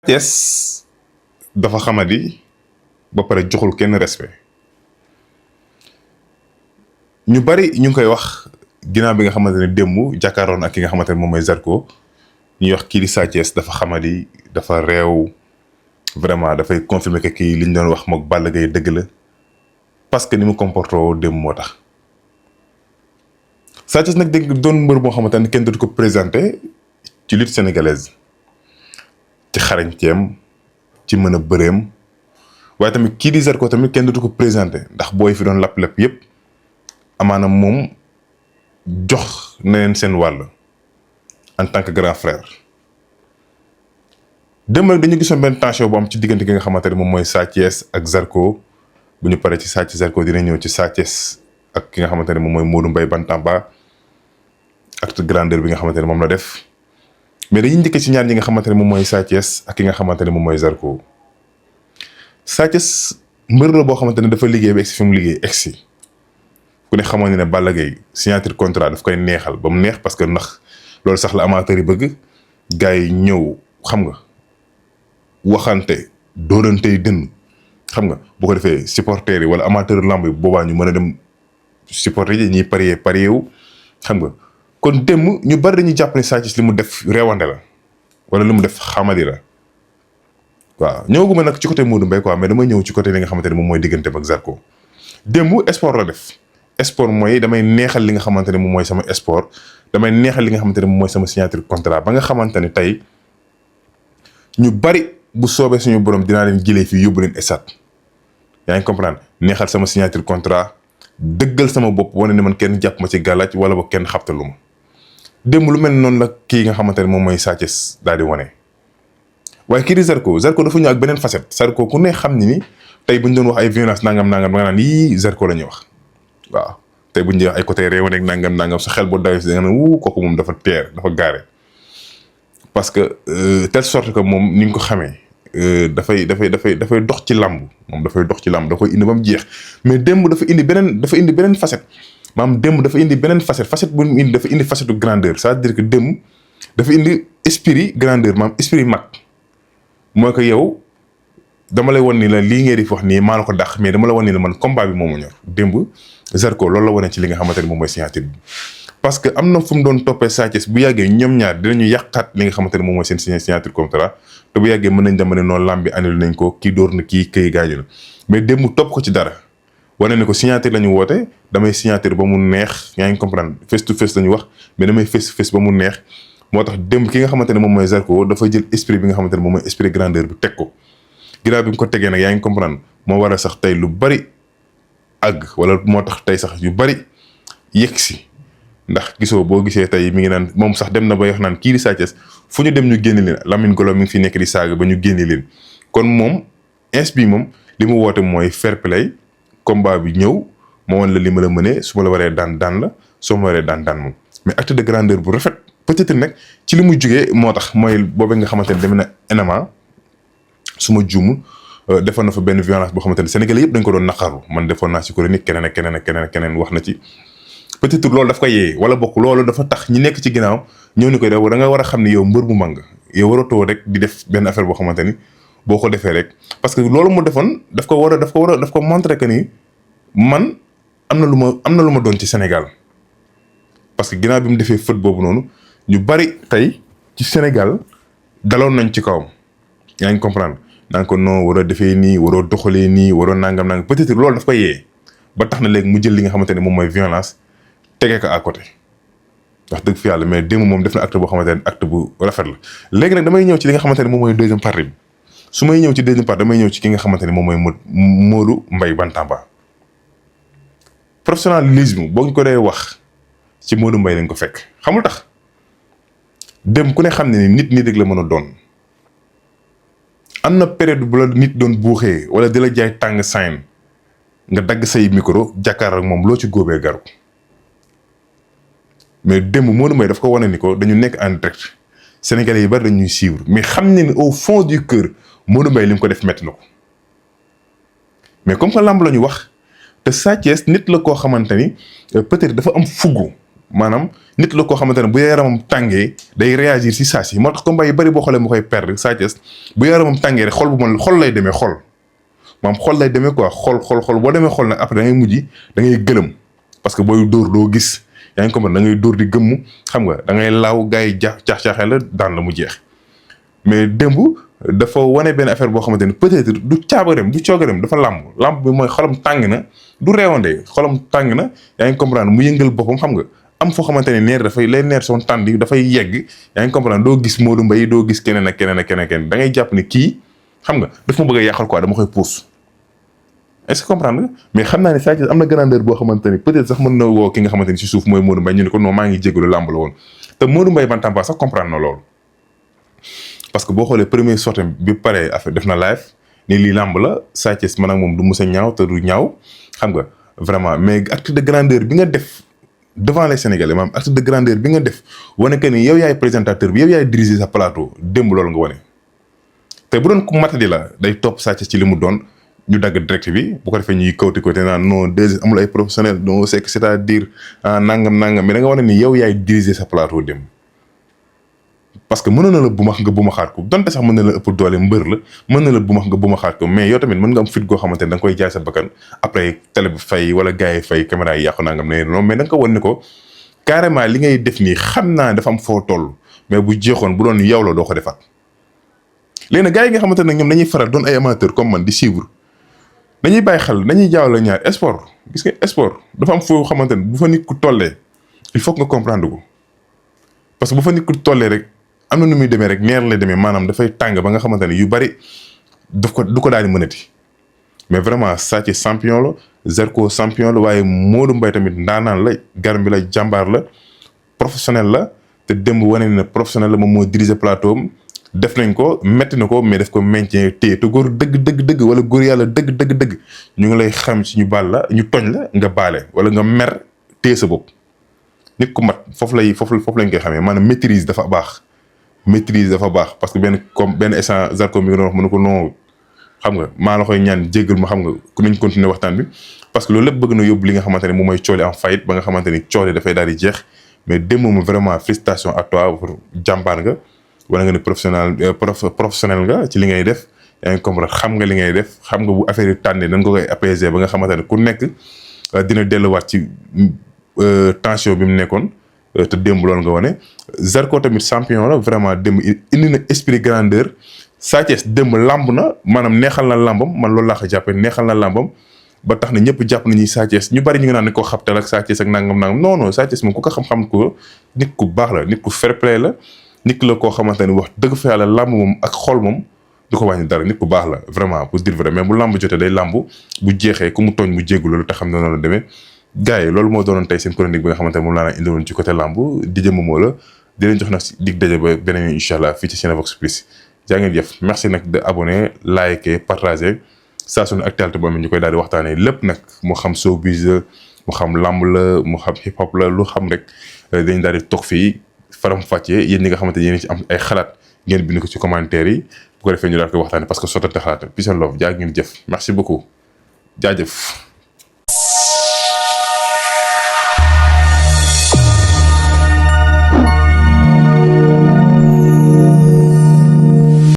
Thiès dafa xamadi ba pare joxul kenn respect ñu bari ñu ngi koy wax ginnaaw bi nga xamante ne démb jàkkaaroon ak ki nga xamante ne moom mooy Zarko ñuy wax kii di Sa Thiès dafa xamadi dafa réew vraiment dafay confirmer que kii li ñu doon wax mook Balla Gaye dëgg la parce que ni mu comporté woo démb moo tax. Sa Thiès nag dégg doon mbër boo xamante ne kenn dootu ko présenté ci lutte sénégalaise ci xarañteem ci mën a bëreem waaye tamit kii di Zarko tamit kenn dootu ko présenté ndax booy fi doon lapp-lapp yépp amaana moom jox na leen seen wàll en tant que grand frère. démb nag dañu gisoon benn tension bu am ci diggante gi nga xamante ne moom mooy Sa Thiès ak Zarko bu ñu paree ci Sa Thiès Zarko dina ñëw ci Sa Thiès ak ki nga xamante ne moom mooy Modou Mbaye Bantamba acte grandeur bi nga xamante ne moom la def mais dañuy njëkk ci ñaar ñi nga xamante ne moom mooy Sa Thiès ak ki nga xamante ne moom mooy Zarko. Sa Thiès mbër la boo xamante ne dafa liggéey ba egsi fi mu liggéey egsi ku ne xamoon ne Balla Gaye signature contrat daf koy neexal ba mu neex parce que ndax loolu sax la amateur yi bëgg gars yi ñëw xam nga waxante doorantey dënn xam nga bu ko defee supporters yi wala amateur lamb yi boobaa ñu mën a dem supporter yi ñuy parier wu xam nga kon démb ñu bari dañuy jàpp ne Sa Thiès li mu def réewande la wala li mu def xamadi la waaw ñëwaguma nag ci côté Modou Mbaye quoi mais dama ñëw ci côté li nga xamante ne moom mooy diggante ak Zarko. démb sport la def sport mooy damay neexal li nga xamante ne moom mooy sama sport damay neexal li nga xamante ne moom mooy sama signature contrat ba nga xamante ne tey ñu bari bu soobee suñu borom dinaa leen jëlee fii yóbbu leen esat yaa ngi comprendre neexal sama signature contrat dëggal sama bopp wane ne man kenn jàpp ma ci gàllaaj wala ba kenn xabtalu ma démb lu mel noonu la kii nga xamante ne moom mooy Sa Thiès daal di wane. waaye kii di Zarko dafa ñëw ak beneen facette Zarko ku ne xam ni tey bu ñu doon wax ay violence nangam da nga naan yii Zarko la ñuy wax waaw tey bu ñu wax ay côté réew nekk nangam sa xel boo dawee si da nga naan kooku moom dafa teer dafa gaare parce que telle sorte que moom ni nga ko xamee dafay dox ci làmb moom dafay dox ci làmb da koy indi ba mu jeex mais démb dafa indi beneen facette maanaam démb dafa indi beneen facette bu mu indi dafa indi facette grandeur c'est-à-dire que démb dafa indi esprit grandeur maanaam esprit mag mooy que yow dama lay wan ni la lii ngeen di wax nii maa la ko dàq mais dama la wan ni la man combat bi moomu ñor démb Zarko loolu la wane ci li nga xamante ne moom mooy signature bi parce que am na fu mu doon toppee Sa Thiès bu yàggee ñoom ñaar dinañu yàqaat li nga xamante ne moom mooy seen signature contrat te bu yàggee mën nañ dama ne noonu lamb bi annulé nañ ko kii dóor na kii këy gaañu na mais démb topp ko ci dara wane ne ko signature la ñu woote damay signature ba mu neex yaa ngi comprendre face to face la ñu wax mais damay face to face ba mu neex moo tax démb ki nga xamante ne moom mooy Zarko dafa jël esprit bi nga xamante ne moom mooy esprit grandeur bi teg ko ginnaaw bi mu ko tegee nag yaa ngi comprendre moo war a sax tey lu bari àgg wala moo tax tey sax yu bari yegg si ndax gisoo boo gisee tey mi ngi naan moom sax dem na ba wax naan kii di Sa Thiès fu ñu dem ñu génne leen Lamine Golo mi ngi fi nekk di saaga ba ñu génne leen kon moom ins bi moom li mu woote mooy fair play combat bi ñëw moo woon la li ma la mënee su ma la waree daan la soo ma waree daan moom mais acte de grandeur bu rafet peut-être nag ci li mu jugee moo tax mooy boobu nga xamante ne dem na MMA su ma juumul defoon na fa benn violence boo xamante ne Sénégalais yëpp dañ ko doon naqaru man defoon naa ci chronique keneen ak keneen wax na ci peut-être loolu daf ko yee wala bokk loolu dafa tax ñi nekk ci ginnaaw ñëw ni koy def da nga war a xam ni yow mbër bu mag nga yow waratoo rek di def benn affaire boo xamante ni boo ko defee rek parce que loolu mu defoon daf ko montrer que ni man am na lu ma doon ci Sénégal parce que ginnaaw bi mu defee fët boobu noonu ñu bari tey ci Sénégal daloon nañ ci kawam yaa ngi comprendre naan ko non waroo defee nii waroo doxalee nii waroo nangam peut-être loolu daf ko yee ba tax na léegi mu jël li nga xamante ne moom mooy violence tegee ko à côté wax dëgg fi yàlla mais démb moom def na acte boo xamante ne acte bu rafet la. léegi nag damay ñëw ci li nga xamante ne moom mooy deuxième partie bi su may ñëw ci deuxième partie damay ñëw ci ki nga xamante ne moom mooy Modou Mbaye Bantamba professionnalisme boo ñu ko dee wax ci Modou Mbaye lañ ko fekk xamul tax démb ku ne xam ne ni nit rek la mën a doon am na période bu la nit doon buuxee wala di la jaay tàng sayn nga dagg say micro jàkkaar ak moom loo ci góobee garu mais démb Modou Mbaye daf ko wane ni ko dañu nekk en direct Sénégalais yi bari dañuy suivre mais xam ne ni au fond du cœur Modou Mbaye li mu ko def metti na ko mais comme que lamb la ñu wax te Sa Thiès nit la koo xamante ni peut-être dafa am fuggu maanaam nit la koo xamante ne bu yaramam tàngee day réagir si saa si moo tax combat yu bëri boo xoolee mu koy perdre Sa Thiès bu yaramam tàngee rek xol lay demee xol lay demee quoi xol boo demee xol nag après da ngay mujj da ngay gëlëm parce que booy dóor doo gis yaa ngi comprendre da ngay dóor di gëmm xam nga da ngay laaw gars yi caaxee la daan la mu jeex mais démb dafa wane benn affaire boo xamante ni peut-être du caabareem du coogareem dafa làmb bi mooy xolam tàng na du reewande xolam tàng na yaa ngi comprendre mu yëngal boppam xam nga am foo xamante ne neer dafay les nerfs sont tendus dafay yegg yaa ngi comprendre doo gis Modou Mbaye doo gis keneen ak keneen da ngay jàpp ni kii xam nga daf ma bëgg a yàqal quoi dama koy pousse est-ce que comprendre nga mais xam naa ne Sa Thiès am na grandeur boo xamante ni peut-être sax mën na woo ki nga xamante ni si suuf mooy Modou Mbaye ñu ne ko non maa ngi jégalu làmb la woon te Modou Mbaye Bantamba sax comprendre na loolu parce que boo xoolee premier sortie bi pare affaire def na live ni lii làmb la Sa Thiès man ak moom du mës a ñaaw te du ñaaw xam nga vraiment mais acte de grandeur bi nga def devant les Sénégalais maanaam acte de grandeur bi nga def wane que ni yow yaay présentateur bi yow yaay diriger sa plateau démb loolu nga wane. te bu doon ku matadi la day topp Sa Thiès ci li mu doon ñu dagg direct bi bu ko defee ñuy kawti naan non deux amul ay professionnels non c'est-à-dire nangam mais da nga wane ni yow yaay diriger sa plateau démb. parce que mënoon na la bumax nga bumaxaat ko donte sax mën na la ëpp doole mbër la mën na la bumax nga bumaxaat ko mais yow tamit mën nga am fit goo xamante ne da nga koy jaay sa bakkan après télé bi fay wala gars yi fay caméra yi yàqu nangam ne non mais da nga ko wan ne ko carrément li ngay def nii xam naa dafa am foo toll mais bu jeexoon bu doon yow la doo ko defaat. léegi nag gars yi nga xamante ne ñoom dañuy faral doon ay amateur comme man di suivre dañuy bàyyi xel dañuy jaawale ñaar sport gis nga sport dafa am foo xamante ne bu fa nit ku tollee il faut nga comprendre ko parce que bu fa nit ku tollee rek. am na nu muy demee rek neer lay demee maanaam dafay tàng ba nga xamante ne yu bari du ko daal di mënati mais vraiment Sa Thiès champion la Zarko champion la waaye Modou Mbaye tamit ndaanaan la garmi la jàmbaar la professionnel la te démb wane na professionnel la moom moo diriger plateau am def nañ ko metti na ko mais def ko maintien téye te góor dëgg wala góor yàlla dëgg ñu ngi lay xam ci ñu baal la ñu tooñ la nga baale wala nga mer téye sa bopp nit ku mat foofu lañ koy xamee maanaam maîtrise dafa baax. maîtrise dafa baax parce que benn instant Zarko mi nga doon wax mu ne ko non xam nga maa la koy ñaan jéggal ma xam nga ku nañ continuer waxtaan bi parce que loolu lépp bëgg na yóbbu li nga xamante ne moom mooy coole en faillite ba nga xamante ni coole dafay daal di jeex mais démb moom vraiment félicitations à toi jàmbaar nga wala nga ne professionnel nga ci li ngay def yaa ngi comprendre xam nga li ngay def xam nga bu affaire yi tànnee nan nga koy apaiser ba nga xamante ne ku nekk dina delluwaat ci tension bi mu nekkoon te démb loolu nga wane Zarko tamit champion la vraiment démb indi na esprit grandeur Sa Thiès démb lamb na maanaam neexal na lambam man loolu laa ko jàppee neexal na lambam ba tax na ñëpp jàpp nañu Sa Thiès ñu bari ñu ngi naan ne ko xabtal ak Sa Thiès ak nangam non Sa Thiès moom ku ko xam-xam ko nit ku baax la nit ku fair play la nit la koo xamante ni wax dëgg fa yàlla lamb moom ak xol moom du ko wàññi dara nit ku baax la vraiment pour dire vrai mais bu lamb jotee day lamb bu jeexee ku mu tooñ mu jéggu loolu te xam ne noonu la demee gars yi loolu moo doonoon tey seen chronique bi nga xamante ne moom laa la indiwoon ci côté lamb di jëm moo la di leen jox nag dig daje ba beneen incha allah fii ci Cinevox Plus jaa ngeen jëf merci nag de abonner liker partager saa su ne actualité boobu ñu koy daal di waxtaanee lépp nag mu xam showbiz la mu xam lamb la mu xam hip hop la lu xam rek dañ daal di toog fii faram fàccee yéen ñi nga xamante yéen ci am ay xalaat ngeen bind ko ci commentaire yi bu ko defee ñu daal koy waxtaanee parce que sottante xalaat peace and love jaa ngeen jëf merci beaucoup jaajëf.